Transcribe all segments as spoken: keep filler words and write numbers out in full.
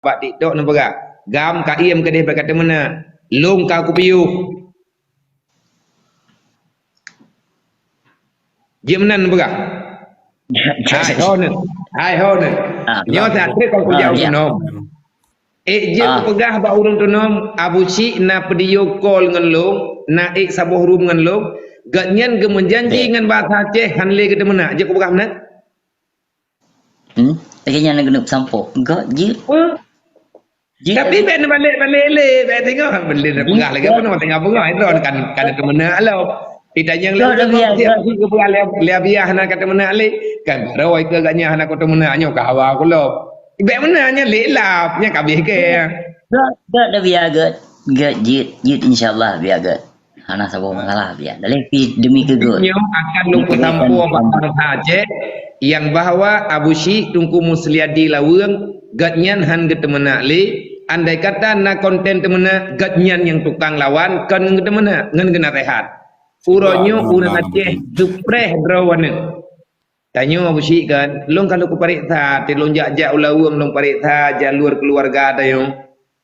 bak TikTok neupeugah, "Gam ka iem keudeh bak ka teumeunak, lôn ka kupiôh." Jeuet meunan neupeugah. Hai ho neu. Hai ho neu. Ah, nyoe ya. That treb kon kujak Ah, ya. Autonom. Eh, jeuet Ah. Kupeugah bak ureueng Autonom, Abu Syik na video call ngon lôn, na ék saboh room ngon lôn, gobnyan geumeujanji Ya. Ngon bahasa Aceh han lé geuteumeunak. Jeuet kupeugah meunan? Hmm? Lagèe nyan keuneuk sampoe. Gak jeuet. Huh? Jeuet. Tapi bèk neubalek-balek lé, bèk tengok. Beli dah peugah lagi apa nama tengah peugah. Itu kan, kan teumeunak lom. Ditanyong lé Gak ureueng dah biar, Aceh, gak. Pasti geupeugah lé, lé Abiah na ka teumeunak lé. Kan baru ai keu gobnyan hana ku teumeunak nyoe ka hawa ku lom. Bèk meunan nyan lé lap, nyan ka habéh keu. Gak, gak dah biar, gak. Gak jeuet, jeuet insya Allah biar, gak. Hana saboh masalah, biar. Daleh pi demi keu geuh. Nyoe akan lôn peusampoe bak bansa Aceh nyang bahwa Abu Syik Teungku Musliadi Laweueng, gobnyan han geuteumeunak lé, andai kata na konten teumeunak, gobnyan nyang tukang lawan, kon ngon geuteumeunak, ngon geunasehat. Uroe nyoe ureueng Aceh geupreh droe aneuk. Tanyoe Abu Syik kan, lôn ka lôn kupareksa, teuh lôn jak-jak u Laweueng lôn pareksa jalur keuluwarga tanyoe.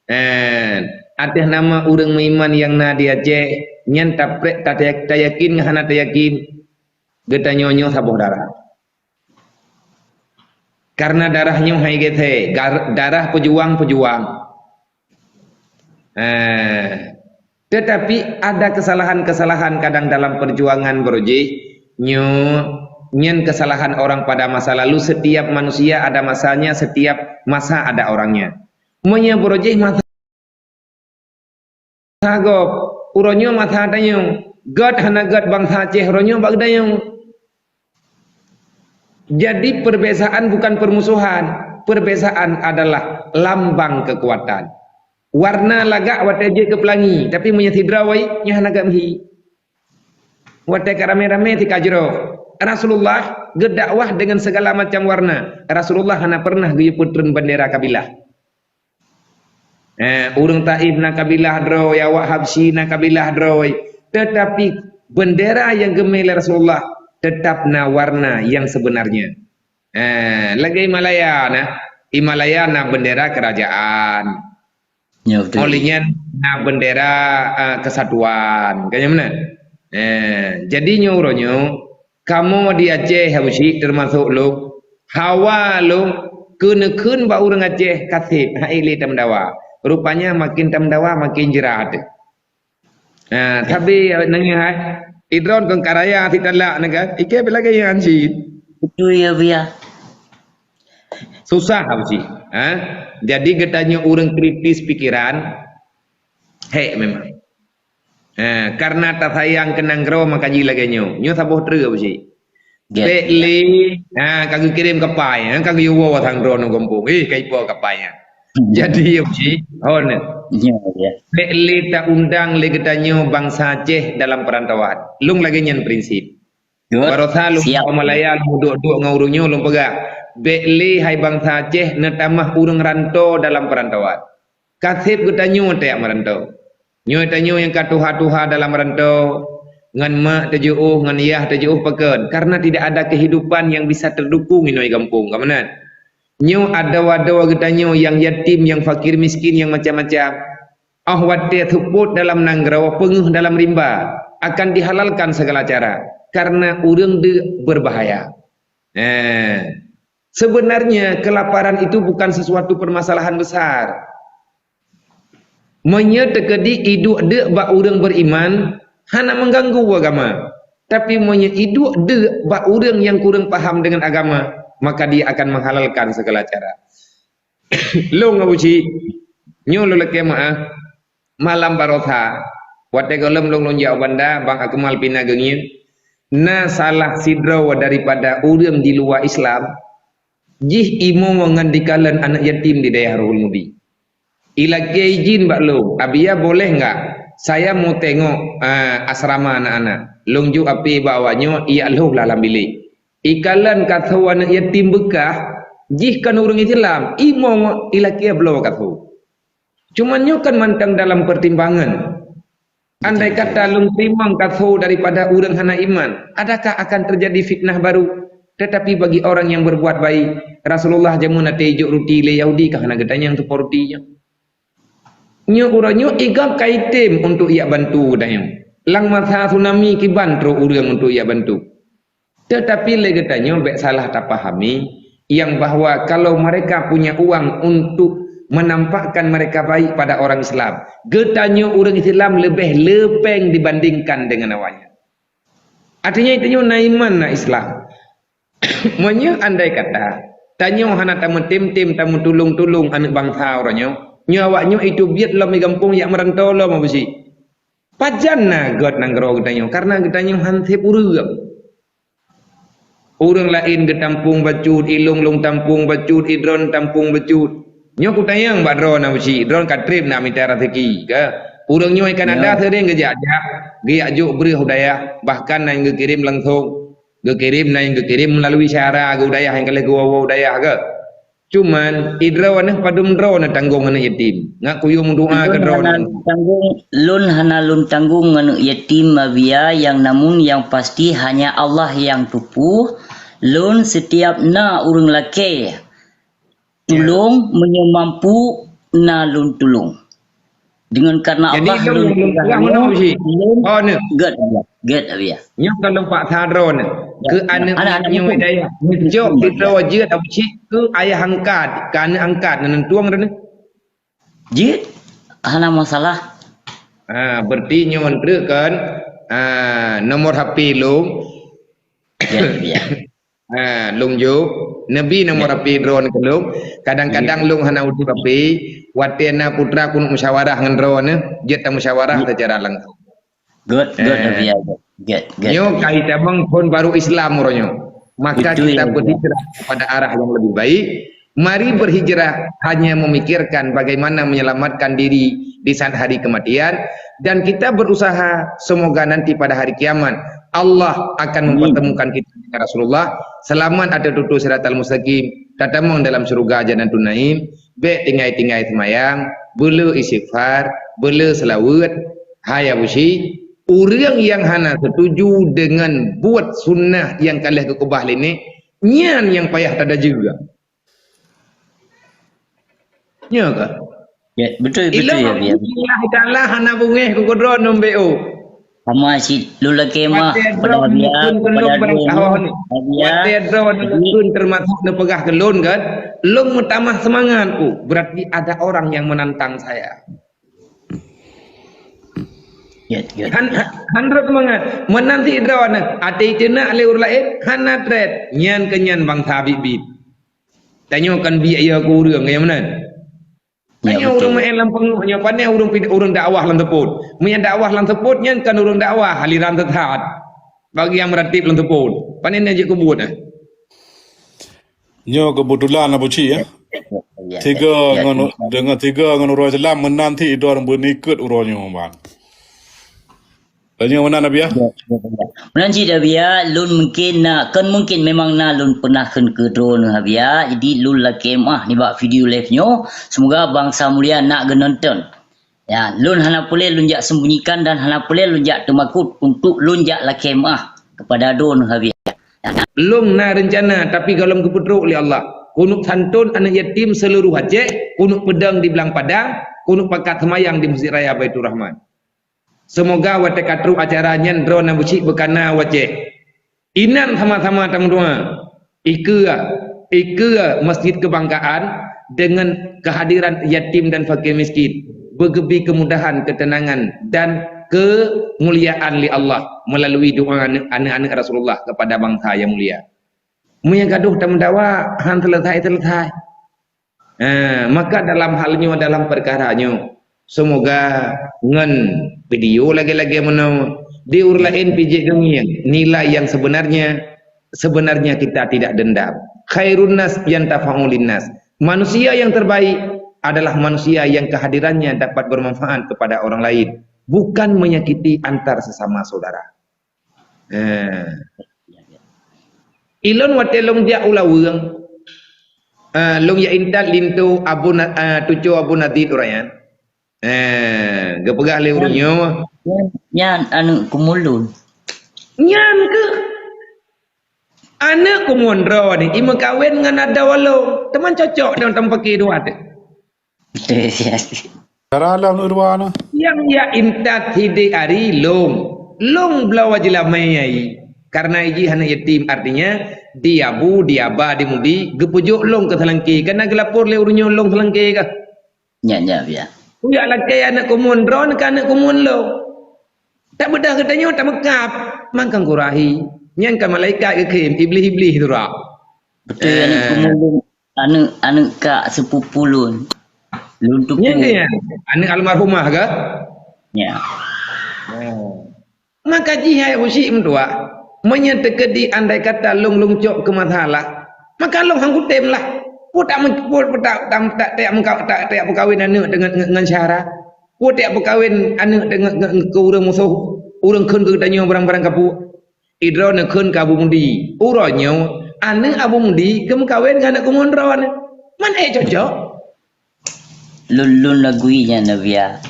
Eh, ateueh nama ureueng meuiman nyang na di Aceh, nyan tapreh, ta-, tayakin ngon hana tayakin, geutanyoe nyoe saboh darah. Karena darah nyoe hai gét hai, gar-, darah pejuang-pejuang. Eh, tetapi ada kesalahan-kesalahan kadang dalam perjuangan, Bro Jih. Nyoe, nyan kesalahan orang pada masa lalu. Setiap manusia ada masanya, setiap masa ada orangnya. Meunyoe Bro Jih masa gob, uroe nyoe masa tanyoe, gét hana gét bansa Aceh uroe nyoe bak geutanyoe. Jadi, perbezaan bukan permusuhan. Perbezaan adalah lambang kekuatan. Warna lagak watèe jeuet keu peulangi, tapi meunyoe sidroe, nyan hana gét meuhi. Watèe ka ramé-ramé sika jroh. Rasulullah geudakwah dengan segala macam warna. Rasulullah hana pernah geuyue peutreun bendera kabilah. Eh, ureueng Taif na kabilah droe, awak Habsyi na kabilah droe, tetapi bendera nyang geumé lé Rasulullah tetap na warna yang sebenarnya. Eh, lagèe Himalaya na, Himalaya na bendera kerajaan. Ya, betul. Óh lheueh nyan na bendera, eh, kesatuan, kan nyan meunan? Eh, jadi nyoe uroe nyoe, kamoe di Aceh, Abu Syik, termasuk lôn, hawa lôn keuneukheun bak ureueng Aceh ka sép, han ék lé tameudawa. Rupanya makin tameudawa, makin jeurat. Nah, tapi nangih hai, idroe kon ka raya sitalak nyan kan, ikei lagèe nyan cit. Betul ya, Buya. Susah Abu Syik, ha? Jadi geutanyoe ureueng kritis pikiran, hék memang. Ha, karena tasayang keu nanggroe maka jih lagèe nyoe. Nyoe saboh treuk Abu Syik. Ya. Bèk lé, ha, ka geukirém kapai, ha, ka geuyue woe sang droeneuh gampông. Eh, ka ipo kapai nyan. Hmm. Jadi Abu Syik, hon. Ya, ya. Bèk lé taundang lé geutanyoe bansa Aceh dalam perantauan. Lôn lagèe nyan prinsip. Good. Barosa lôn Siap. Bak Malaya lôn duek-duek ngon ureueng nyoe lôn peugah, bèk lé hai bansa Aceh neutamah ureueng rantô dalam perantauan. Ka sép geutanyoe tajak meurantô. Nyoe tanyoe nyang ka tuha-tuha dalam rantô, ngon mak teujiôh, ngon yah teujiôh pakon, karena tidak ada kehidupan yang bisa terdukung inoe gampông, ka meunan. Nyoe adoe-adoe geutanyoe nyang yatim, nyang fakir miskin, nyang macam-macam. Óh watèe seupôt dalam nanggroe, peungeuh dalam rimba, akan dihalalkan segala cara, karena ureueng deuk berbahaya. Eh, sebenarnya kelaparan itu bukan sesuatu permasalahan besar. Meunyoe teukeudi iduek deuk bak ureueng beriman, hana mengganggu agama. Tapi meunyoe iduek deuk bak ureueng nyang kureueng paham dengan agama, maka dia akan menghalalkan segala cara. Lôn Abu Syik, nyoe lôn lakèe meu'ah, malam barosa, watèe gohlom lôn, lôn jak u Banda, Bang Akmal pih na geungieng, na salah sidroe daripada ureueng di luwa Islam, jih imoe ngon jikalon aneuk yatim di dayah Ruhul Mudi. Ilakèe idin bak lôn, "Abiya, boleh enggak saya mau tengok, eh, asrama anak-anak?" Lôn jok apè bak awak nyoe, ijak lhôh lah lam bilék. Ikalon kasoe aneuk yatim beukah, jih kon ureueng Islam, imoe ilakèe bloe kasoe. Cuman nyoe kan mantong dalam pertimbangan. Andai kata lôn teurimong kasoe daripada ureueng hana iman, adakah akan terjadi fitnah baru? Tetapi bagi orang yang berbuat baik, Rasulullah jameun até ijok ruti lé Yahudi ka hana geutanyong teupeue ruti nyan. Nyoe uroe nyoe igab ka item untuk yak bantu geutanyoe. Lam masa tsunami kiban trok ureuëng untuk yak bantu. Tetapi lé geutanyoe bék salah tapahami yang bahwa kalau mereka punya uang untuk menampakkan mereka baik pada orang Islam, geutanyoe ureuëng Islam leubeh lepeng dibandingkan dengan awaknyan. Artinya itu nyoe na iman na Islam. Meunyoe andai kata tanyoe hana tameutem-tem tameutulông-tulông aneuëk bansa uroe nyoe, nyoe awaknyoe itu biet lom di gampông yak meuranto lom Abusyik. Pajan na gét nanggroe geutanyoe? Karena geutanyoe han sép ureuëng. Ureuëng laén geutampong bacut, ilông lông tampong bacut, idroen tampong bacut. Nyoe kutanyong bak droeneuh Abusyik, droeneuh ka trép na mita raseuki, ka? Ureuëng nyoe ikan ada sering geujak-jak, geujak jok breueh u dayah, bahkan na nyang geukirém langsong, geukirém na nyang geukirém meulalu syara geu dayah nyang ka lheueh geuwoe-woe u dayah, ka? Cuman, idroeneuh padum droeneuh tanggong aneuëk yatim. Ngat kuyue meudoa keu droeneuh. Tanggong, lôn hana lôn tanggong aneuëk yatim Abuya, yang namun yang pasti hanya Allah yang tupu. Lôn setiap na ureuëng lakée tulông, meunyoe mampu na lôn tulông. Dengan karena Allah lôn peugah nyoe, lôn gét, gét Abuya. Nyoe ka lôn paksa droeneuh keu aneuëk nyoe dayah. Meujok sidroe jeuet Abusyik keu ayah angkat, keu aneuëk angkat, na neutueng droeneuh. Jeuet, hana masalah. Ha, berarti nyoe treuk kan, ha, nomor H P lôn. Ha, lôn jok, neubi nomor H P droeneuh keu lôn. Kadang-kadang lôn hana udeb H P, watée na putra keuneuk musyawarah ngon droeneuh, jeuet tamusyawarah secara langsung. Good, good, Abuya, good, good, good. Nyoe ka itamong phon baru Islam uroe nyoe. Maka kita berhijrah kepada arah yang lebih baik. Mari berhijrah hanya memikirkan bagaimana menyelamatkan diri di saat hari kematian, dan kita berusaha semoga nanti pada hari kiamat Allah akan mempertemukan kita dengan Rasulullah, selamat ateueh tutoe siratal mustaqim, tatamong dalam syurga Jannatul Naim, bék tinggai-tinggai seumayang, beuleu istighfar, beuleu seulaweuet. Hai Abusyik, ureuëng nyang hana setuju dengan buet sunnah nyang ka lheueh geukeubah lé nek, nyan nyang payah tadajeue. Nyoe ka. Ya, betul, betul. Ilong ya, ya. Allah Taala hana beungéh keu keudroe ngon B O. Sama cit lôn lakée meuah pada Abuya, pada droeneuh Abuya. Watée droeneuh termasuk neupeugah keu lôn kan, lôn meutamah seumangat. Oh, berarti ada orang yang menantang saya. Ya, ya. Han, han rot seumangat. Meunan sidroe nyoe, até iteunak lé ureuëng laén, hana treb. Nyan keu nyan bansa biet-biet. Tanyoe kan biet ya keu ureuëng, ya meunan? Ya, tanyoe betul. Ureuëng meu'én lam peungeuh nyoe, pané ureuëng pid-, ureuëng dakwah lam seupôt. Meunyan dakwah lam seupôt, nyan kan ureuëng dakwah, aliran sesat. Bagi nyang meuratéb lam seupôt. Pané nyan jeuet keu buet, eh? Nyoe keubeutulan Abusyik, ya. Ya, ya, tiga ya, ngon, ya. Deungon tiga ngon uroe Islam meunan cit idong beunikot uroe nyoe, ban. Tanya meunan, Abuya? Ya, ya, ya. Meunan cit, Abuya, lôn mungkin na, kon mungkin, memang na lôn peunah kheun keu droeneuh, Abuya. Jadi, lôn lakée meuah nibak video live nyoe. Semoga bansa mulia na geunonton. Ya, lôn hana puléh lôn jak sembunyikan dan hana puléh lôn jak teumakot untuk lôn jak lakée meuah kepada droeneuh, Abuya. Lôn na reuncana, tapi gohlom geupeutrok lé Allah. Keuneuk santon aneuëk yatim seuluruh Aceh, keuneuk peudong di Blang Padang, keuneuk pakat seumayang di Masjid Raya Baiturrahman. Seumoga watée ka trok acara nyan droeneuh Abusyik beukana u Aceh. Inan sama-sama tameudoa. Ikeue, ikeue Masjid Keubanggaan deungon keuhadiran yatim dan fakir miskin, beugeubri keumudahan, keuteunangan, dan keumuliaan lé Allah meulalu doa aneuëk-aneuëk Rasulullah keupada bansa nyang mulia. Meunyoe gadoh tameudawa, han seuleusoe-seuleusoe. Ha, maka dalam hal nyoe, dalam peukara nyoe, seumoga ngon video lagée-lagée meunoe, di ureuëng laén pih jeuet geungieng nilai nyang sebenarnya, sebenarnya kita tidak dendam. Khairun nas yantafa'u linnas. Manusia yang terbaik adalah manusia yang kehadirannya dapat bermanfaat kepada orang lain, bukan menyakiti antar sesama saudara. Eh. Ilôn watée lôn jak u Laweueng, eh, lôn jak intat linto Abu Na-, eh, tuco Abu Nazid ureuëng nyan. Eh, geupeugah lé ureuëng nyoe. Nyan, nyan aneuëk keumulôn. Nyan keuh. Aneuk kumuen droeneuh imeukawen ngon adoe lôn, teuma cocok ngon tameupaké dua teuh. Betul, ya. Cara lom urwa na. Nyang jak intat sidéh ari lôn. Lôn bloe jeulamé ai. Karena ijih aneuk yatim, artinya di abu, di aba, di mudi, geupeujok lôn keu seulangké. Kana geulapor lé ureueng nyoe lôn seulangké kah? Nyak, nyak, ya. Kujak lakée aneuk kumuen droeneuh keu aneuk kumuen lôn. Tabeudah geutanyoe tameukab, mangkang kurahi. Nyan ka malaikat geukhém, iblih-iblih tu rak. Betul, aneuk kumuen lôn, aneuk, aneuk kak sepupu lôn. Lôn tupu. Nyan dia, aneuk almarhumah kah? Ya. Maka jih hai Abu Syik meutuah, meunyoe teukeudi andai kata lôn, lôn cok keu masalah, maka lôn han kutem lah. Peue tak men-, peue, peue tak, tak, tak, tak meuka-, tak, tak peukawen aneuk deungon, ngon, ngon syara? Peue tak peukawen aneuk deungon, ngon, keu ureueng musoh, ureueng kheun keu geutanyoe barang-barang kapue? Idroeneuh kheun keu Abu Mudi. Uroe nyoe, aneuk Abu Mudi geumeukawen ngon aneuk kumuen droeneuh. Man ék cocok? Lôn, lôn lagui nyan, Nabia.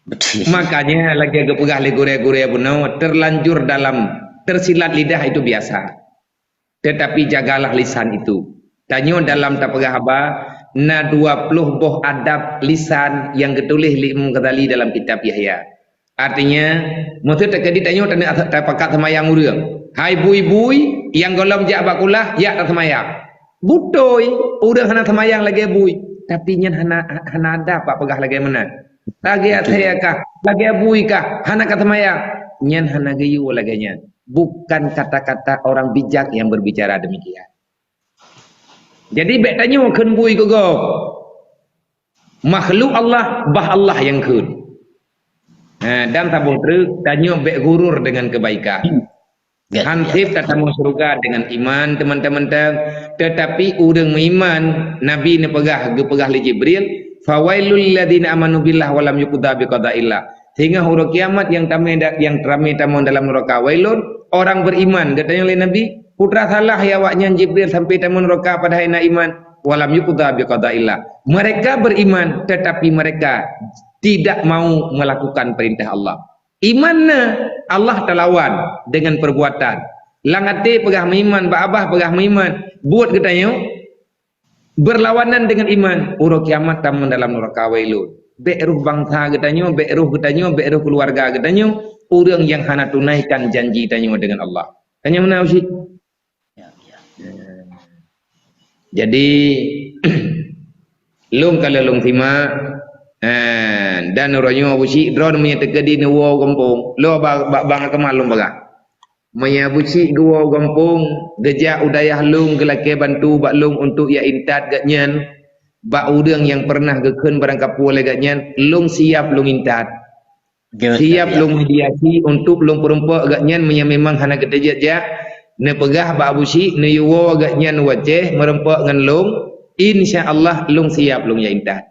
Betul. Makanya lagée geupeugah lé gurée-gurée bunoe, terlanjur dalam, tersilat lidah itu biasa. Tetapi jagalah lisan itu. Tanyoe dalam tapeugah haba, na dua ploh boh adab lisan nyang geutuléh lé Imam Ghazali dalam kitab Yahya. Artinya, meuseu teukeudi tanyoe taneuk tapakat seumayang ureueng. Hai bui-bui, nyang gohlom jak bak kulah, jak taseumayang. Beutôi, ureueng hana seumayang lagée bui, tapi nyan hana, hana adab bak peugah lagée meunan. Lagée asée kah, lagée bui kah, hana ka seumayang. Nyan hana geuyue lagée nyan. Bukan kata-kata orang bijak yang berbicara demikian. Jadi, bék tanyoe kheun bui keu gob. Makhluk Allah, bah Allah nyang kheun. Ha, dan saboh treuk, tanyoe bék ghurur dengan kebaikan. Ya, ya. Hansép tatamong syeuruga dengan iman, teman-teman, tetapi ureueng meuiman, Nabi neupeugah, geupeugah lé Jibril, "Fawailul lilladzina amanu billah wa lam yuqda biqadaillah." Singoh uroe kiamat nyang tamé da-, nyang ramé tamong dalam nuraka. Wailun, orang beriman, geutanyoe lé Nabi, putra salah ya awaknyan Jibril sampai tamong nuraka padahai na iman. Wa lam yuqda biqadaillah. Mereka beriman, tetapi mereka tidak mau melakukan perintah Allah. Iman na, Allah talawan dengan perbuatan. Lam até peugah meuiman, bak babah peugah meuiman, buet geutanyoe berlawanan dengan iman, uroe kiamat tamong dalam nuraka wailun. Bék roh bansa geutanyoe, bék roh geutanyoe, bék roh keuluwarga geutanyoe, ureueng nyang hana tunaikan janji tanyoe dengan Allah. Tanyoe meunan cit. Ya, ya. Jadi, lôn ka lheueh lôn simak, eh, dan uroe nyoe Abu Syik droeneuh meunyoe teukeudi neuwoe gampông, lôn ba-, ba-, bang keumah lôn peugah. Meunyoe Abu Syik geuwoe gampông, geujak u dayah lôn geulakée bantu bak lôn untuk jak intat gobnyan bak ureueng nyang peureunah geukheun barangkapeue lé gobnyan, lôn siap lôn intat. Betul, siap ya. Lôn mediasi untuk lôn peurumpok gobnyan meunyoe memang hana geuteujak jak, neupeugah bak Abu Syik, neuyue woe gobnyan u Aceh meurumpok ngon lôn, insya Allah lôn siap lôn jak intat.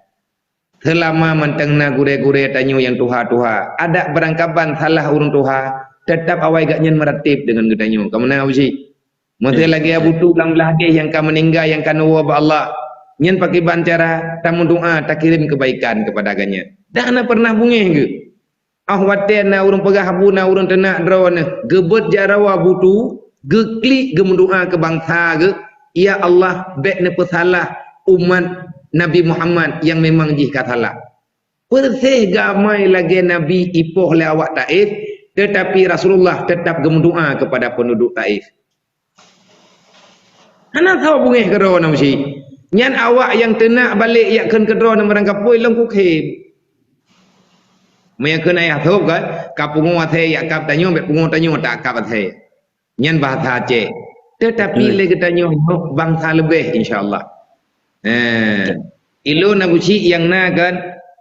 Seulama mantong na gurée-gurée tanyoe nyang tuha-tuha, adak barangkaban salah ureueng tuha, teutap awai gobnyan meuratéb deungon geutanyoe. Ka meunan Abu Syik? Meuseu lagée Abu Tu lam hadis nyang ka meuninggai nyang ka neuwoe bak Allah, nyan pakriban cara tameudoa takirém keubaikan keupada gobnyan. Dan hana peureunah beungéh geuh. Óh watée na ureuëng peugah bu na ureuëng teunak droeneuh, geubeuet jaroe butu, geuklik geumeudoá keu bansa geuh, "Ya Allah, bék neupeusalah umat Nabi Muhammad nyang memang jih ka salah." Perséh geumai lagée Nabi ipoh lé awak Taif, teutapi Rasulullah teutap geumeudoá keupada peunduduek Taif. Hana soe beungéh keudroe na meusi. Nyan awak nyang teunak balek jak kheun keudroe na meurangkapeue lôn kukhém. Meunyo kheun ayah sôb ka, ka pungo asèe jak kab tanyoe, bék pungo tanyoe tak kab asèe. Nyan bahasa Aceh. Teutapi lé geutanyoe nyoe bansa leubeh, insya Allah. Eh, ilôn Abu Syik nyang na kan,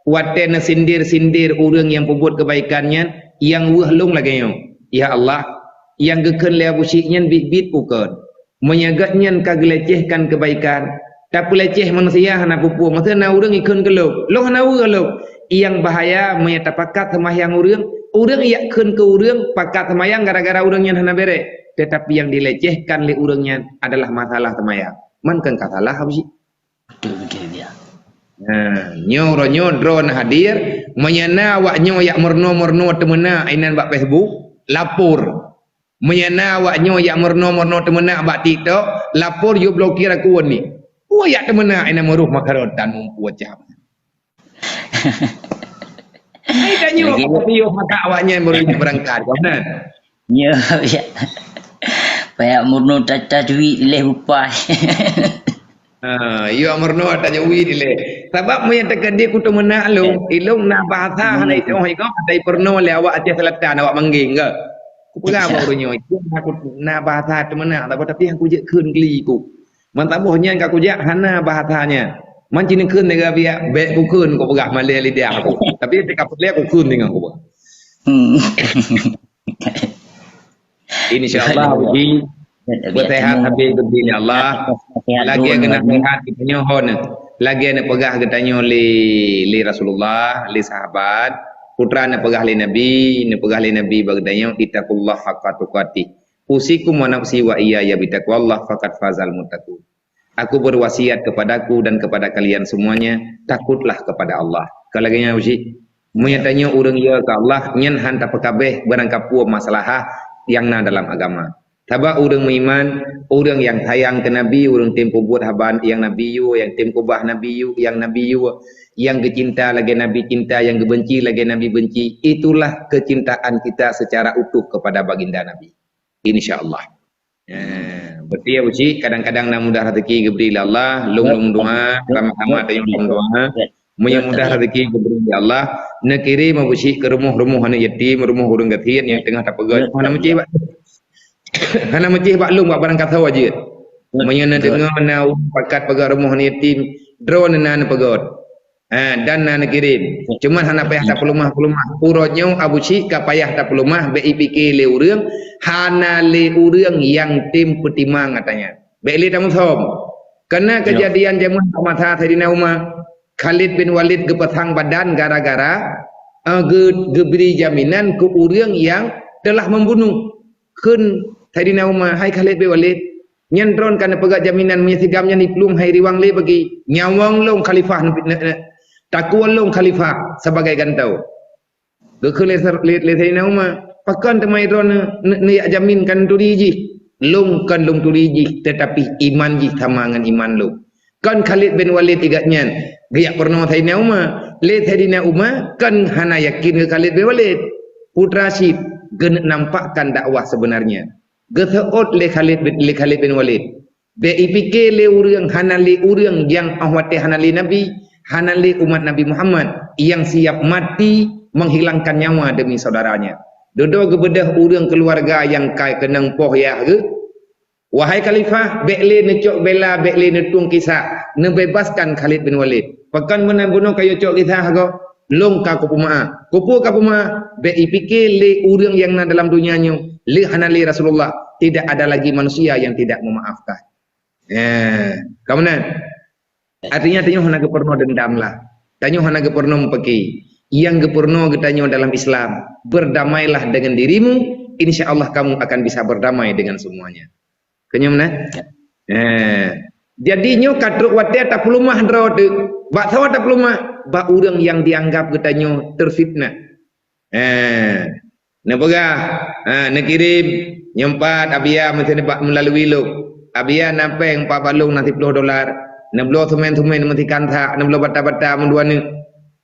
watée neusindir-sindir ureuëng nyang peubuet keubaikan nyan, nyang weueh lôn lagée nyoe, "Ya Allah, nyang geukheun lé Abu Syik nyan biet-biet bukon. Meunyo gobnyan ka geulecehkan keubaikan, tapeuleceh manusia hana peue-peue, masa na ureuëng ikheun keu lôn, lôn hana weueh lôn." Nyang bahaya meunyo tapakat seumahyang ureuëng, ureuëng jak kheun keu ureuëng pakat seumahyang gara-gara ureuëng nyan hana bèrèh, teutapi nyang dilecehkan lé ureuëng nyan adalah masalah seumahyang. Man kan ka salah Abu Syik. Betul, betul, ya. Nah, nyoe uroe nyoe droeneuh hadir, meunyo na awak nyoe jak meurunoe-meurunoe teumeuna inan bak Facebook, lapor. Meunyo na awak nyoe jak meurunoe-meurunoe teumeunak bak TikTok, lapor yue blokir akun ni. Wah, jak teumeunak ina meuruh makarotan mumpua cam. Hai tanyoe, lagi apa piôh mata awak nyan baru nyan berangkat, kau na? Nyoe, ya. Payah meurunoe tajwid leh upai. Ha, yo meurunoe tajwid leh. Sabab meunyo teukeudi kuteumeunak lôn, ilôn na bahasa hana itoh iko, ada peurunoe lé awak Aceh Selatan, awak Manggeng ke. Kupeugah bak ureueng nyoe, "Ikheun aku na bahasa teumeunak, tapi, tapi nyang kujeuet kheun gli ku. Man saboh nyan ka kujak hana bahasa nyan. Man ci neukheun lé Rabia, bèk kukheun," kupeugah malèe lidah aku. Tapi teuka peureulèe kukheun deungon kupeugah. Hmm. Insya Allah, Uji, beuseuhat habéh geubri lé Allah. Lagèe geunasehat geutanyoe hon. Lagèe neupeugah geutanyoe lé, lé Rasulullah, lé sahabat. Putra neupeugah lé Nabi, neupeugah lé Nabi bak geutanyoe, "Ittaqullaha haqqa tuqatih. Usikum wa nafsi wa iyaya bitaqwallah, faqad fazal muttaqun." Aku berwasiat kepadaku dan kepada kalian semuanya, takutlah kepada Allah. Ka lagèe nyan Uji. Meunyo tanyoe ureueng yo keu Allah, nyan han tapeukabeh barangkapeue masalah nyang na dalam agama. Sabab ureueng meuiman, ureueng nyang sayang keu Nabi, ureueng tem peubuet haba nyang Nabi yue, nyang tem keubah Nabi yue, nyang Nabi yue, nyang geucinta lagèe Nabi cinta, nyang geubenci lagèe Nabi benci. Itulah kecintaan kita secara utuh kepada baginda Nabi. Insya Allah. Eh, beutôi Uji, kadang-kadang na mudah rezeki geubri lé Allah, lôn, lôn doa, sama-sama tanyoe lôn doa. Meunyo mudah rezeki geubri lé Allah, neukirém Uji keu rumoh-rumoh aneuk yatim, rumoh ureueng gasien nyang teungoh tapeugöt. Hana meucih bak, hana meucih bak lôn bak barang kasoe jeuet. Meunyo neudeungoe na ureueng pakat peugöt rumoh aneuk yatim, droeneuh na neupeugöt. Ha, dan na neukirém. Cuman hana payah tapeuleumah-peuleumah. Uroe nyoe Abu Syik ka payah tapeuleumah, bèk ipike lé ureueng, hana lé ureueng nyang tem peutimang katanya. Bèk lé tamusom. Karena kejadian jameun masa Saidina Umar, Khalid bin Walid geupeusang badan gara-gara, eh, ge-, geubri jaminan keu ureueng nyang telah membunuh. Kheun Saidina Umar, "Hai Khalid bin Walid, nyan droen ka neupeugah jaminan meunyo si GAM nyan iplueng hai riwang lé bagi. Nyawöng lôn khalifah, ne-, ne-, ne-, takue lôn khalifah sabagai gantoe." Geukheun lé, lé, lé Saidina Umar, "Pakon teuma droen ne-, ne-, neujak jamin kan turi jih? Lôn kon lôn turi jih, teutapi iman jih sama ngon iman lôn." Kon Khalid bin Walid igat nyan geujak peurunoe Saidina Umar. Lé Saidina Umar kon hana yakin keu Khalid bin Walid. Putra cit geuneuk nampakkan dakwah sebenarnya. Geuseuôt lé Khalid bin, lé Khalid bin Walid. Bèk ipike lé ureueng hana lé ureueng nyang óh watèe hana lé Nabi, hana lé umat Nabi Muhammad nyang siap mati menghilangkan nyawa demi saudaranya. Dudoe geubeudôh ureueng keuluwarga nyang ka keunong poh yah geuh, "Wahai Khalifah, bèk lé neucok bela, bèk lé neutueng kisah, neubebaskan Khalid bin Walid." "Pakon meunan bunoe kayu cok kisah gob? Lôn ka kupeumeu'ah." "Keupeue kapeumeu'ah?" "Bèk ipike lé ureueng nyang na dalam donya nyoe, lé hana lé Rasulullah, tidak ada lagi manusia yang tidak memaafkan." Eh, ka meunan. Artinya tanyoe hana geupeurunoe dendam lah. Tanyoe hana geupeurunoe meupeukée. Nyang geupeurunoe geutanyoe dalam Islam, berdamailah dengan dirimu, insya Allah kamu akan bisa berdamai dengan semuanya. Keunyoe meunan? Ya. Eh. Jadi nyoe ka trok watèe tapeuleumah droe teuh. Bak saboh tapeuleumah, bak ureueng nyang dianggap geutanyoe teufitnah. Eh. Neupeugah, ha, neukirém, nyoe pat Abia meusti bak meulalui lôn. Abia na péng pat bak lôn na siploh dolar. Neubloe seumén-seumén meusikan sak, neubloe bata-bata meudua neuk.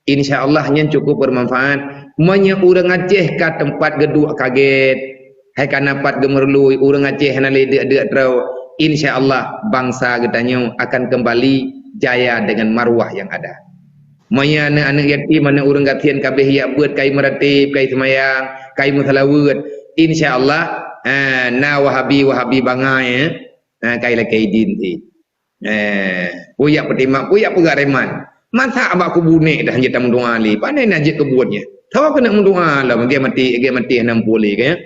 Insya Allah nyan cukup bermanfaat. Meunyoe ureueng Aceh ka teumpat geuduek kagét, hai ka na pat geumeurului, ureueng Aceh hana lé deuk-deuk droe, insya Allah bansa geutanyoe akan kembali jaya dengan marwah yang ada. Meunyoe aneuk-aneuk yatim, aneuk ureueng gasien ka abéh jak beuet, kai meuratéb, kai seumayang, kai meuseulaweuet, insya Allah, ha, na Wahabi-Wahabi bangai, eh, ha, kai lakèe idin cit. Eh, peue jak peutimang, peue jak peugah reman. Masa bak kubu nek dah jeuet tameudoa lé, pane na jeuet keu buet nyan. Soe keuneuk meudoa lom, lagèe maté, lagèe maté hana muphom lé, kan?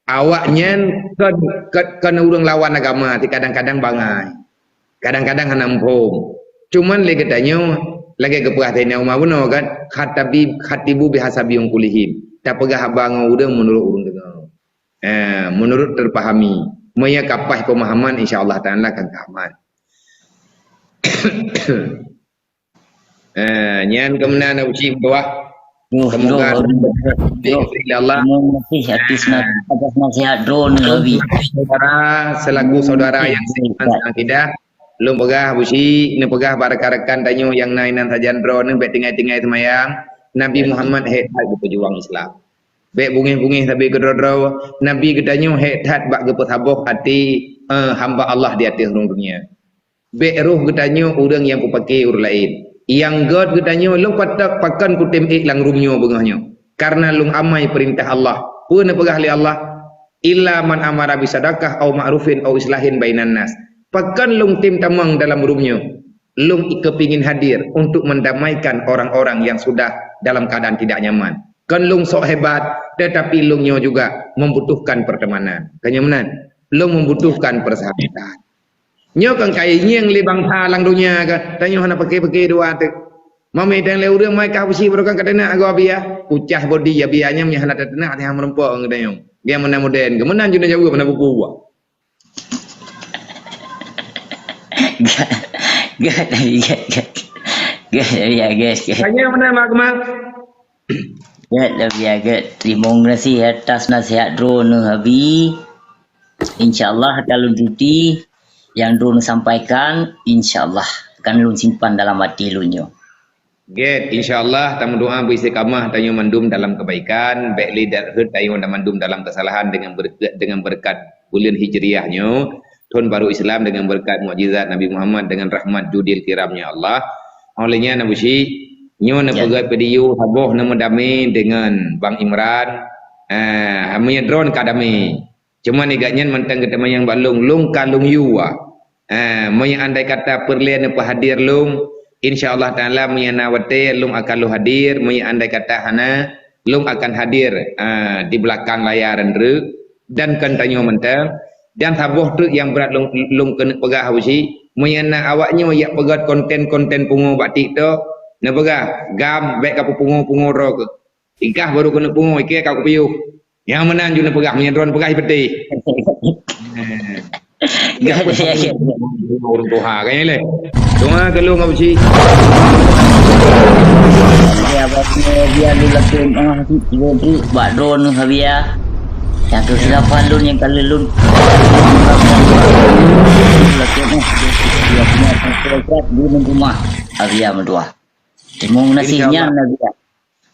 Awak nyan kon, kon, kon ureueng lawan agama, tapi kadang-kadang bangai. Kadang-kadang hana muphom. Cuman lé geutanyoe, lagèe geupeugah Saidina Umar bunoe kan, "Khatabi, khatibu bihasabi uqulihim." Tapeugah haba ngon ureueng meunurot ureueng deungoe. Eh, meunurot teupahami. Meunyoe ka paih peumahaman, insya Allah Taala akan ka aman. Eh, nyan keuh meunan Abu Syik meutuah. Yoh, semoga yoh, yoh. Terima kasih atas nas-, atas nasihat droeneuh, Abi. Saudara, selaku saudara yang seiman seakidah, lôn peugah, Abu Syik, neupeugah bak rakan-rakan tanyoe nyang na inan sajan droeneuh, bék tinggai-tinggai seumayang. Nabi Muhammad hék that geupeujuang Islam. Bék bungéh-bungéh sabe keudroe-droe, Nabi geutanyoe hék that bak geupeusaboh até, eh, hamba Allah di ateueh rhueng dunia. Bék roh geutanyoe ureuëng nyang peupake ureuëng laén. Nyang gét geutanyoe lôn patot pakon kutem ék lam rhueng nyoe beungoh nyoe. Kareuna lôn amai peurintah Allah. Peue neupeugah lé Allah? "Illa man amara bisadaqah au ma'rufin au islahin bainan nas." Pakon lôn tem tamong dalam rhueng nyoe? Lôn keupingin hadir untuk mendamaikan orang-orang yang sudah dalam keadaan tidak nyaman. Kon lôn sok hebat, tetapi lôn nyoe juga membutuhkan pertemanan. Ka nyoe meunan, lôn membutuhkan persahabatan. Nyoe kan kayée ngieng lé bansa lam donya ka. Tanyoe hana pake-pake dua teuk. Mamé dang lé ureuëng mai ka beusi baroe kan ka teunak agoe Abiya. Kucah bodi Abiya nyan meunyo hana teunak, hana meurumpok ngon tanyoe. Dia meunan modern, keu meunan jeuet jaweueb meunan buku buah. Gét, gét, gét, gét. Gét, ya, gét, gét. Tanya meunan, Mak Kemal? Gét, Abiya, gét. Teurimong gaséh atas nasihat droeneuh, Abi. Insya Allah, akan lôn turuti nyang droeneuh sampaikan, insya Allah, akan lôn simpan dalam até lôn nyoe. Gét, insya Allah, tameudoa beuistiqamah tanyoe mandum dalam kebaikan, bék lé dat rhot tanyoe mandum dalam kesalahan dengan berkat, dengan berkat buleuen Hijriah nyoe, thon barô Islam dengan berkat mukjizat Nabi Muhammad dengan rahmat judil kiramnya Allah. Oleh nyan, Abu Syik, nyoe Ya. neupeugét video saboh neumeudamé dengan Bang Imran, ah, meunyoe droen ka damé. Cuma nigak nyan mantong geuteumanyong bak lôn, lôn ka lôn yue. Ha, meunyoe andai kata peureulée neupeuhadir lôn, insya Allah Taala meunyoe na watée lôn akan lôn hadir, meunyoe andai kata hana, lôn akan hadir, ha, di belakang layar nyan treuk dan kon tanyoe mantong. Dan saboh treuk nyang brat lôn, lôn keuneuk peugah Abu Syik, meunyoe na awak nyoe jak peugét konten-konten pungo bak TikTok, neupeugah, "Gam, bék ka peupungo-pungo droe keuh." Ingkah barô keuneuk pungo, ikée ka kupiôh. Nyang meunan jeuet neupeugah, meunyoe droen peugah ipeuteh. Gét, ya, ya. Ureuëng tuha, kan, ya, leh? Tuha, keu lôn, Abu Syik. Ya, bak nyoe, biar lôn lakée meu'ah, bak droeneuh, Abiya. Nyang keu khilafah lôn, nyang ka lheueh lôn. Lôn lakée meu'ah, ya, di rumah. Abiya meudoa. Teurimong gaséh nyan, Abiya.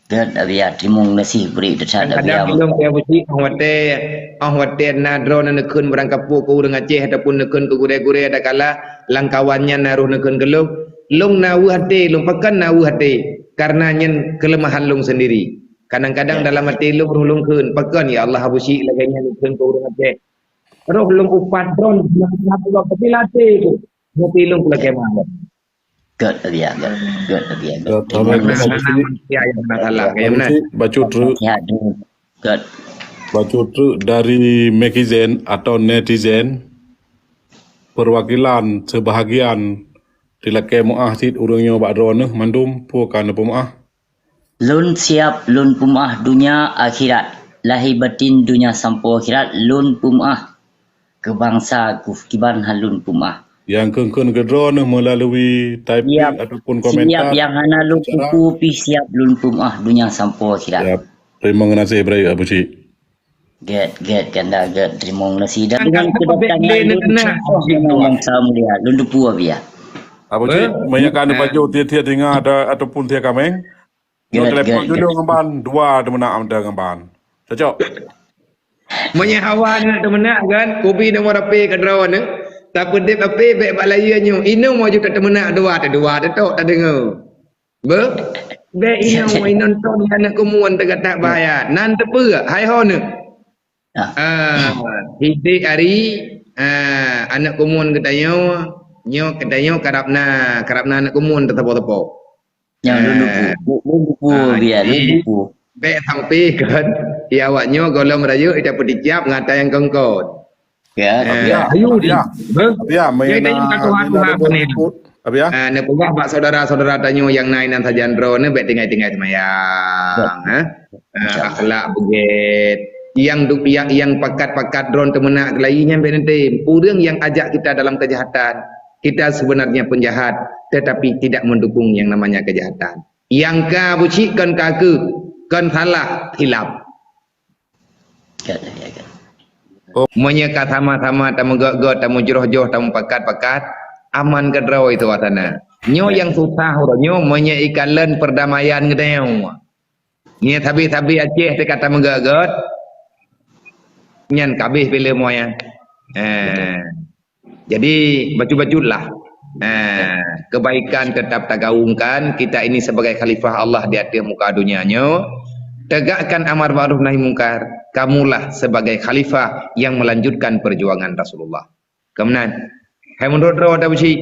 Gét, Abiya, teurimong gaséh bri that, Abiya. Kadang-kadang lôn pih Abu Syik, 'oh watée, 'oh watée na droeneuh neukheun barangkapeue keu ureuëng Aceh ataupun neukheun keu gurée-gurée, adakala lam kawan nyan na roh neukheun keu lôn, lôn na weueh até, lôn pakon na weueh até, kareuna nyan keuleumahan lôn seundiri. Kadang-kadang dalam até lôn roh lôn kheun, pakon ya Allah Abu Syik lagée nyan neukheun keu ureuëng Aceh. Roh lôn upat droen, tapi lam até ku, tapi lôn keu lakée meu'ah. Gét, Abiya, gét. Gét, Abiya, gét. Gét, terima kasih. Manusia yang kena salah, kayak mana? Bacut treuk. Ya, gét. Bacut treuk dari Mekizen atau netizen. Perwakilan sebahagian dilakée meu'ah cit ureuëng nyoe bak droeneuh mandum, peue ka neupeumeu'ah. Lôn siab lôn peumeu'ah donya akhirat. Lahé batin donya sampoe akhirat lôn peumeu'ah. Keu bansa ku kiban han lôn peumeu'ah. Nyang kheun-kheun keu droeneuh meulalu typing ataupun komentar. Siab nyang hana lôn peuku pih siab lôn peumeu'ah donya sampoe akhirat. Siab. Teurimong gaséh bri Abu Syik. Gét, gét, ganda gét, teurimong gaséh. Dan dengan kedatangan lôn, bansa mulia, lôn teupeu Abiya. Abu Syik, meunyo ka neupajoh tieb-tieb teungoh ataupun tieb kaméng, nyoe telepon dulu ngon ban, dua teumeunak mantong ngon ban. Cocok? Meunyoe hawa neunak teumeunak kan, kubi nomor H P keudroe nyoe, tapeudeb H P bék bak layie nyoe, inong maju tateumeunak dua, tadua, tatok, tadeungoe. Beuh? Bék inong, inong ton aneuk keumuen teugatak bahya. Nan teupeue, hai ho nyoe. Ah, hidék ari, ah, aneuk keumuen geutanyoe, nyoe geutanyoe karab na, karab na aneuk keumuen teusapo-sapo. Nyang lôn dupu, lôn dupu, Abiya, lôn dupu. Bék sampai kan, ya awak nyoe gohlom rayeuk ita peuticiab ngon ata nyang kongkon. Ya, ya. Abiya, ayu, ya. Abiya, meunyo na, meunyo na lôn ikut, Abiya. Ah, neupeugah bak saudara-saudara tanyoe nyang na inan sajan droeneuh bék tinggai-tinggai seumayang, ha? Ah, akhlak beugét. Nyang du-, nyang, nyang pakat-pakat droen teumeunak keulayi nyan bék neutem. Ureuëng nyang ajak kita dalam kejahatan, kita sebenarnya penjahat, tetapi tidak mendukung yang namanya kejahatan. Nyang ka Abu Syik kon ka keuh, Kon salah, khilaf. Ka, ka, ka. Meunyoe ka sama-sama tameugöt-göt, tamujroh-jroh, tamupakat-pakat, aman keudroe itu suasana. Nyoe nyang susah uroe nyoe, meunyoe ikalon perdamaian geutanyoe. Nyoe sabe-sabe Aceh teuka tameugöt-göt, nyan ka abéh filem nyan. Eh. Jadi, bacut-bacutlah. Eh, kebaikan tetap tagaungkan. Kita ini sebagai khalifah Allah di atas muka dunia nyoe. Tegakkan amar ma'ruf nahi mungkar. Kamulah sebagai khalifah yang melanjutkan perjuangan Rasulullah. Kemudian, hai menurut droe dah beusi.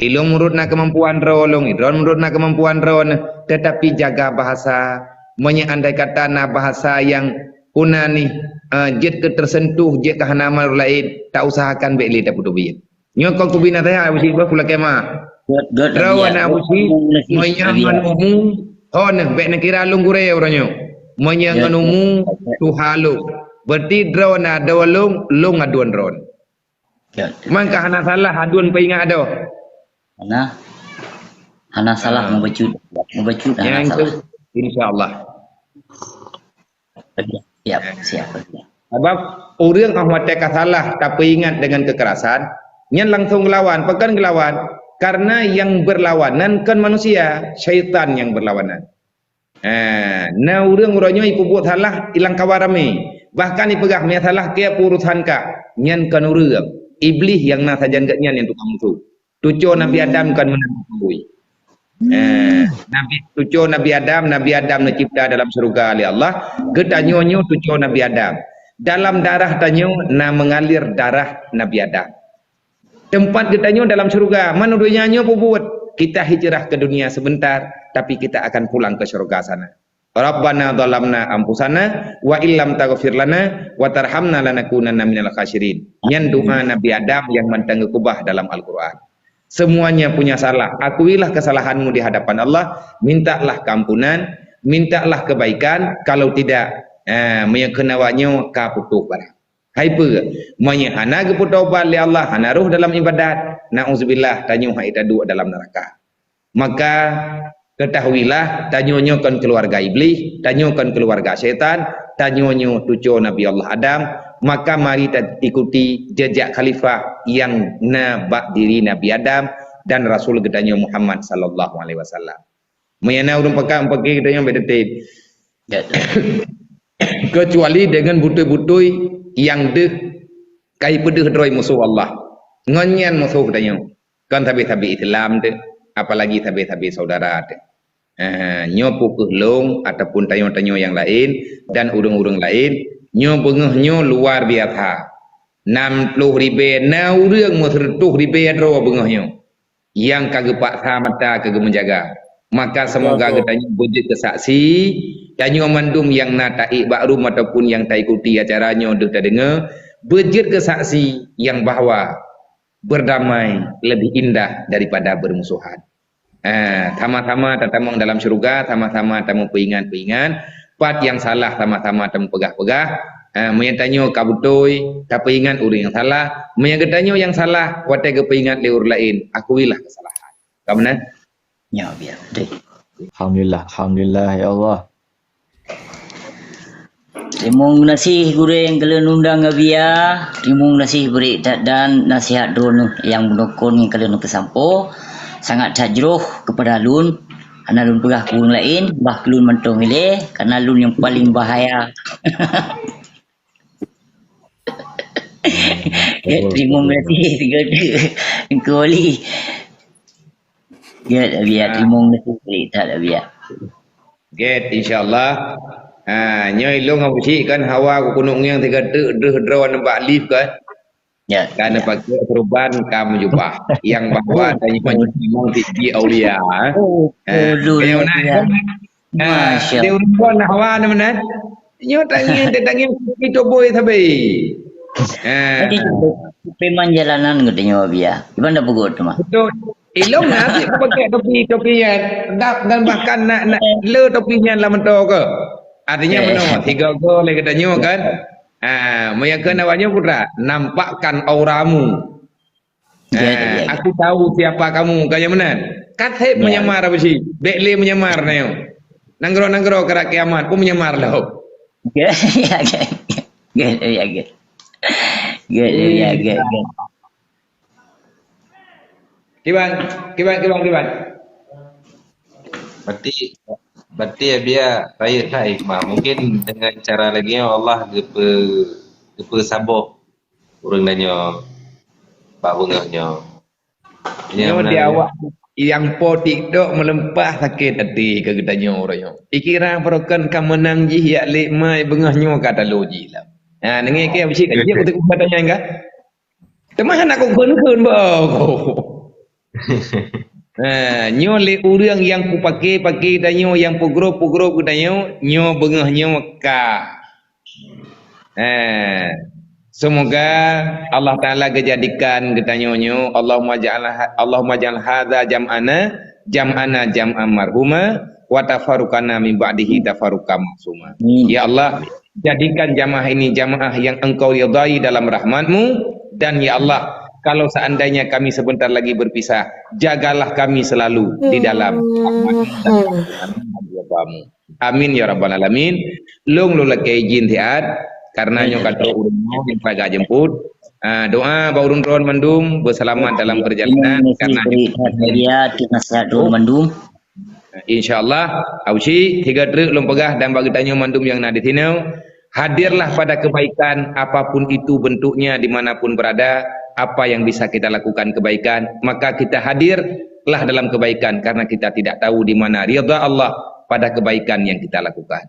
Ilong menurut na kemampuan droe, long idron menurut na kemampuan droe, tetapi jaga bahasa. Meunyoe andai kata na bahasa yang puna nih, eh, jeuet keu tersentuh, jeuet keu hana amal laén, tak usahakan bék lé tapeudubiet. Nyoe kon kubina teuh Abu Syik bah pula kemah. Göt, göt, Rawa Abiya. Na Abu Syik, Abiya. Meunyoe ngon umu, hon bék neukira lôn gurée uroe nyoe. Meunyoe ngon umu, tuha lôn. Berarti droe na droe lôn, lôn aduan droe. Göt. Mangka hana salah aduan peuingat adoh. Hana, hana salah mubacut. Mubacut hana salah. Insya Allah. Siap, siap. Sabab ureuëng óh watée ka salah tapeuingat dengan kekerasan, nyan langsung gelawan. Pakon gelawan? Karena yang berlawanan kon manusia, syaitan yang berlawanan. Ha, na ureuëng uroe nyoe ipeubuet salah ilang kawa ramé. Bahkan ipeugah, "Meunyoe salah keu urusan kah." Nyan kon ureuëng. Iblih nyang na sajan geuh nyan nyang tukang musoh. Tuco Nabi Adam kan meunan beutôi. Eh, Nabi, tuco Nabi Adam, Nabi Adam neucipta dalam syeuruga lé Allah. Geutanyoe nyoe tuco Nabi Adam. Dalam darah tanyoe na mengalir darah Nabi Adam. Tempat geutanyoe dalam syeuruga, man donya nyoe peubuet. Kita hijrah ke dunia sebentar, tapi kita akan pulang ke syeuruga sana. "Rabbana zalamna anfusana wa illam taghfir lana wa tarhamna lanakunanna minal khasirin." Nyan doa Nabi Adam nyang mantong geukeubah dalam Al-Quran. Semuanya punya salah. Akuilah kesalahanmu di hadapan Allah, mintalah keampunan, mintalah kebaikan, kalau tidak, eh, meunyoe kheun awak nyoe ka putôh barang. Hai peue? Meunyoe hana geupeutobat lé Allah, hana rhoh dalam ibadat, nauzubillah, tanyoe hai taduek dalam neuraka. Maka, ketahuilah, tanyoe nyoe kon keuluwarga Iblih, tanyoe kon keuluwarga syaitan, tanyoe nyoe tuco Nabi Allah Adam, maka mari ta ikuti jejak khalifah nyang na bak diri Nabi Adam dan Rasul geutanyoe Muhammad sallallahu alaihi wasallam. Meunyoe na ureuëng pakat meupaké geutanyoe bék teutem. Keucuali deungon beutôi-beutôi nyang deuh ka ipeudeuh droe musoh Allah. Ngon nyan musoh geutanyoe. Kon sabe-sabe Islam teuh, apalagi sabe-sabe saudara teuh. Eh, nyoe peu kheueh lôn ataupun tanyoe-tanyoe nyang laén dan ureuëng-ureuëng laén, nyoe beungoh nyoe luar biasa. Nam ploh ribée na ureuëng meuseureutoh ribée droe beungoh nyoe nyang ka geupaksa mata keu geumeujaga. Maka seumoga geutanyoe beujeuet keu saksi, tanyoe mandum nyang na taék bak rumoh ataupun nyang taikuti acara nyoe deuh tadeungoe, beujeuet keu saksi nyang bahwa berdamai lebih indah daripada bermusuhan. Ah, sama-sama tatamong dalam syeuruga, sama-sama tameupeuingat-peuingat, pat nyang salah sama-sama tameupeugah-peugah. Ah, meunyoe tanyoe ka beutôi, tapeuingat ureuëng nyang salah. Meunyoe geutanyoe nyang salah, watée geupeuingat lé ureuëng laén, akuilah keusalahan. Ka meunan? Nyoe biar. Alhamdulillah, alhamdulillah ya Allah. Teurimong gaséh gurée nyang ka lôn undang Abiya. Teurimong gaséh bri that dan nasihat droeneuh nyang meunokon nyang ka lôn peusampoe. Sangat that jroh keupada lôn. Hana lôn peugah keu ureuëng laén, bah keu lôn mantong ilée, karena lôn nyang paleng bahaya. Teurimong gaséh sigoe teuk Teungku Wali. Gét Abiya, teurimong gaséh bri that Abiya. Gét, insya Allah. Ha, nyoe ilong Abu Syik kan hawa ku kunong nyang tiga teuk deuh droe nibak lift kan. Ya. Kan pakai serban ka meujubah. Yang bahwa tadi memang tinggi aulia. Oh, ha, oh, dulu yang mana? Ya. Ha, Masya dia ureuëng hawa ni mana? Nyoe tangieng, dia tangieng kopi toboi sabe. Ha. Jadi, preman jalanan geutanyoe Abiya. Gimana begot tu mah? Betul. Ilong na cit pakai topi, topi nyan. Dan, dan bahkan nak, nak le topi nyan lam meuto ke. Artinya eh, meunoe, tiga go lé geutanyoe kan. Ha, meunyoe keu awak nyoe putra, nampakkan auramu. Ha, ya, ya, ya. Aku tahu siapa kamu, kan nyang meunan. Kan seb menyamar Abu Syik, bék lé menyamar na nyoe. Nanggroe-nanggroe karab kiamat pun menyamar lom. Gét, ya, gét. Gét, ya, gét. Gét, ya, gét, gét. Kiban, kiban, kiban, kiban. Berarti, berarti ya biar rayeuk that hikmah. Mungkin dengan cara lagèe nyoe Allah geupeu-, geupeusaboh ureueng tanyoe bak beungoh nyoe. Nyoe di awak nyang po TikTok meuleumpah sakét até keu geutanyoe uroe nyoe. Ikira barokon ka meunang jih yak lé mai beungoh nyoe ka talo jih lah. Ha, deungö keu Abusyik, jeuet keu teuka tanya enggak? Teuma hana kukheun-kheun bah. Ha, nyoe lé ureueng nyang peupaké-paké tanyoe, nyang peugrob-peugrob geutanyoe, nyoe beungoh nyoe ka. Eh, semoga Allah Taala geujadikan geutanyoe nyoe, Allahumma ja'al ha-, Allahumma ja'al hadza jam'ana, jam'ana jam'an marhuma, wa tafarruqana min ba'dihi tafarruqan ma'suma. Amin. Ya Allah, jadikan jamaah ini jamaah yang Engkau ridhai dalam rahmat-Mu, dan ya Allah, kalau seandainya kami sebentar lagi berpisah, jagalah kami selalu di dalam rahmat-Mu dan kemuliaan-Mu. Amin ya rabbal alamin. Lôn, lôn lakèe izin siat, karena nyoe ka trôk ureueng nyoe nyang ka jemput. Ah, doa bak ureueng droen mandum beuseulamat dalam perjalanan, karena nasihat droen mandum. Insya Allah, Abusyik, tiga treuk lôn peugah dan bak geutanyoe mandum nyang na di sinoe, hadirlah pada kebaikan, apapun itu bentuknya, di mana pun berada, apa yang bisa kita lakukan kebaikan, maka kita hadirlah dalam kebaikan, karena kita tidak tahu di mana ridha Allah pada kebaikan yang kita lakukan.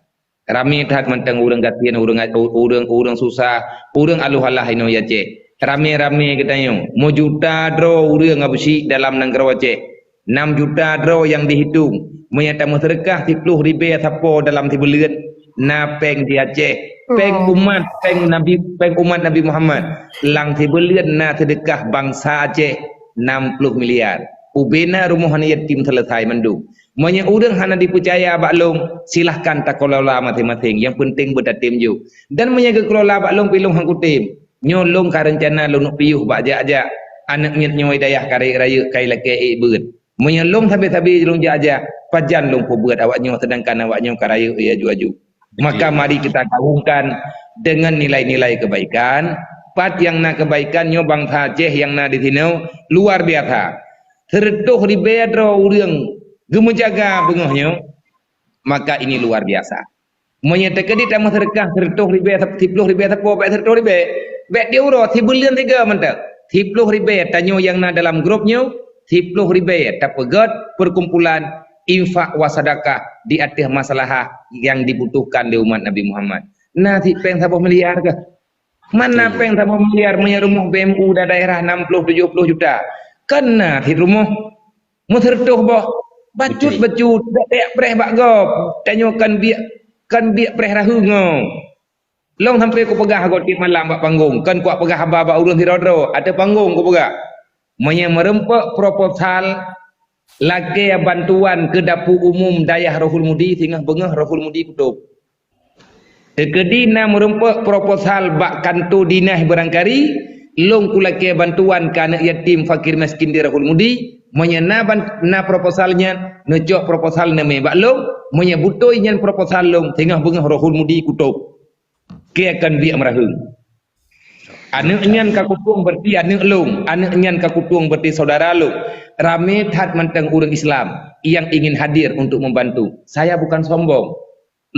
Ramé that mantong ureueng gasien, ureueng, ureueng, ureueng susah, ureueng aloh alah inoe Aceh. Ramé-ramé geutanyoe, meujuta droe ureueng Abusyik dalam nanggroe Aceh. Nam juta droe nyang dihitong. Meunyoe tameuseudeukah siploh ribèe sapo dalam sibuleuen, na pèng di Aceh. Pèng umat, pèng Nabi, pèng umat Nabi Muhammad. Lam sibuleuen na seudeukah bansa Aceh nam ploh miliar. Ubena rumoh aneuk yatim seuleusai mandum. Meunyoe ureueng hana jipeucaya bak lôn, silahkan takelola maséng-maséng. Nyang peunteng beutatem jok. Dan meunyoe geukelola bak lôn pih lôn han kutem. Nyoe lôn ka reuncana lôn neuk piôh bak jak-jak. Aneuk miet nyoe i dayah ka rayeuk-rayeuk ka ilakèe ék beuet. Meunyoe lôn sabe-sabe lôn jak-jak, pajan lôn peubeuet awak nyoe, seudangkan awak nyoe ka rayeuk aju-aju. Maka mari kita gaungkan dengan nilai-nilai kebaikan. Pat nyang na kebaikan nyoe bansa Aceh nyang na di sinoe luar biasa. Seureutôh ribèe droe ureueng geumeujaga beungoh nyoe, maka ini luar biasa. Meunyoe teukeudi tameuseudeukah seureutôh ribèe, siploh ribèe sapo, bèk seureutôh ribèe, bèk diuroe, sibuleuen sigoe mantong. Siploh ribèe tanyoe nyang na dalam grup nyoe, siploh ribèe tapeugöt perkumpulan infak wa sadakah di ateueh maslahah nyang dibutuhkan lé umat Nabi Muhammad. Na cit pèng saboh miliar kah? Mana pèng saboh miliar meunyoe rumoh B M U da daerah enam puluh tujuh puluh juta? Kan na cit rumoh. Meuseureutôh boh, bacut-bacut, dak preh bak gob, tanyoe kan biek, kan biek preh rahu ngo. Lôn sampoe kupeugah gob tiep malam bak panggong, kan kupeugah haba bak ureueng sidroe-droe, ateueh panggong kupeugah. Meunyoe meurumpok proposal lakèe bantuan keu dapu umum dayah Rohul Mudi, singoh beungoh Rohul Mudi kutôb. Teukeudi na meurumpok proposal bak kanto dinas beurangkari, lôn kulakèe bantuan keu aneuk yatim fakir miskin di Rohul Mudi, meunyoe na ban-, na proposal nyan, neucok proposal neumè bak lôn, meunyoe beutôi nyan proposal lôn, singoh beungoh Rohul Mudi kutôb. Kèe kon biek meuraheueng. Aneuk nyan ka kutueng berarti aneuk lôn, aneuk nyan ka kutueng berarti saudara lôn. Ramé that mantong ureueng Islam yang ingin hadir untuk membantu. Saya bukan sombong.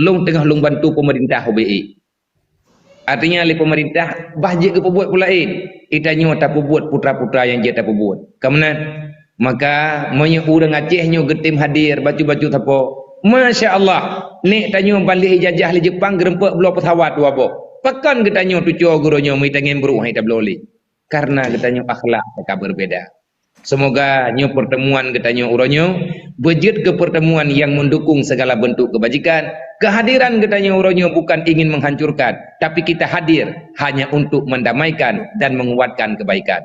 Lôn teungoh lôn bantu pemerintah U B E. Artinya lé pemerintah bah jeuet geupeubuet peue laén, geutanyoe tapeubuet putra-putra nyang jeuet tapeubuet. Ka meunan, maka meunyoe ureueng Aceh nyoe geutem hadir bacut-bacut sapo, masya Allah, nèk tanyoe ban lé ijazah lé Jepang geurumpok bloe pesawat dua boh. Pakon geutanyoe tucoe geuronyoe meuitangen brôk han itabloe lé? Karena geutanyoe akhlak ka berbeda. Semoga nyoe pertemuan geutanyoe uroe nyoe beujeuet keu pertemuan nyang mendukung segala bentuk kebajikan. Kehadiran geutanyoe uroe nyoe bukan ingin menghancurkan, tapi kita hadir hanya untuk mendamaikan dan menguatkan kebaikan.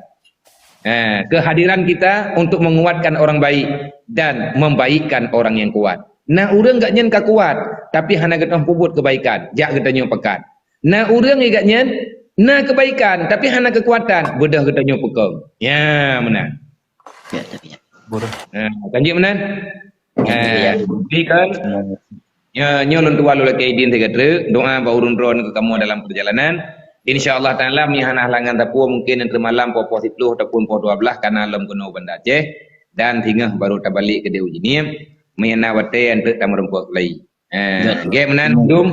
Eh, kehadiran kita untuk menguatkan orang baik dan membaikkan orang yang kuat. Na ureueng gobnyan ka kuat, tapi hana geutanyoe peubuet kebaikan, jak geutanyoe pakat. Na ureueng gobnyan na kebaikan, tapi hana kekuatan, beudôh geutanyoe peukong. Ya, meunan. Ya, tapi ya. Bodoh. Ha, kan jeuet meunan? Ha, ya. Jadi kan, Nyoe, nyoe lôn tuan lôn lakée idin sigoe treuk, doa bak ureuëng droeneuh keu kamoe dalam peurjalanan. Insya Allah Taala, meunyoe hana halangan sapeue, mungken teuma malam poh-poh siplôh ataupun poh dua blaih kana lom keunoe Banda Aceh, dan singoh barô tabalek keudeh u Jeunieb, meunyoe na watée eunteuk tameurumpok lagi. Eh, Betul. Oke, meunan dum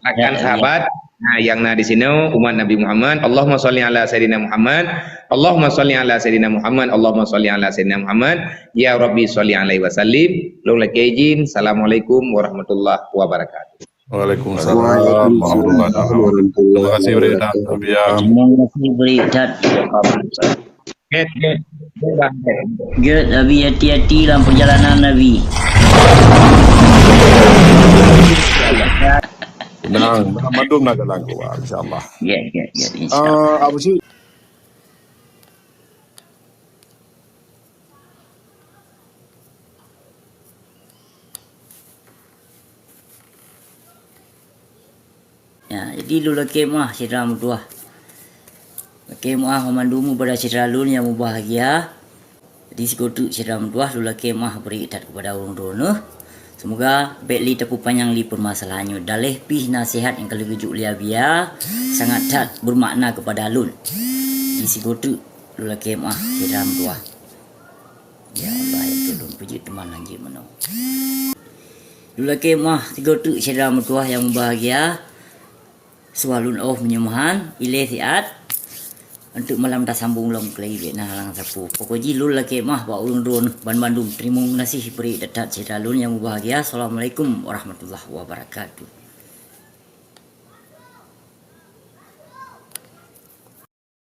rakan Ya, ya. sahabat, nah, nyang na di sinoe, umat Nabi Muhammad. Allahumma shalli ala Sayyidina Muhammad. Allahumma shalli ala Sayyidina Muhammad. Allahumma shalli ala Sayyidina Muhammad. Ya Rabbi shalli alaihi wasallim. Lôn lakée idin. Assalamualaikum warahmatullahi wabarakatuh. Waalaikumsalam warahmatullahi wabarakatuh. Terima kasih, Bri Tad. Terima kasih, Bri Tad. Oke, oke. Good, Abi, hati-hati dalam perjalanan, Abi. Nah, mandum na jalan keluar, insya Allah. Ya, ya, ya, insya Allah. Ah, apa sih? Ya, jadi lôn lakée meuah syedara meutuwah. Lakée meuah banmandum keupada syedara lôn nyang mubahgia. Jadi sigoe teuk syedara meutuwah lôn lakée meuah bri that keupada ureuëng droeneuh. Seumoga bék lé tapeupanyang lé peumasalahan nyoe. Daleh pih naseuhat nyang ka lheueh geujok lé Abi, sangat that beumakna keupada lôn. Jadi sigoe teuk lôn lakée meuah syedara meutuwah. Ya Allah, ya Tuhan, peujeuet teuma lanjut meunoe. Lôn lakée meuah sigoe teuk syedara meutuwah nyang mubahgia. Suah lôn óh meunyoe meuhan, ilée siat. Eunteuk malam tasambong lom keulai bék na halang sapeue. Pokok jih lôn lakée meuah bak ureuëng droeneuh banmandum. Teurimong geunaséh bri that syedara lôn nyang mubahgia. Assalamualaikum warahmatullahi wabarakatuh.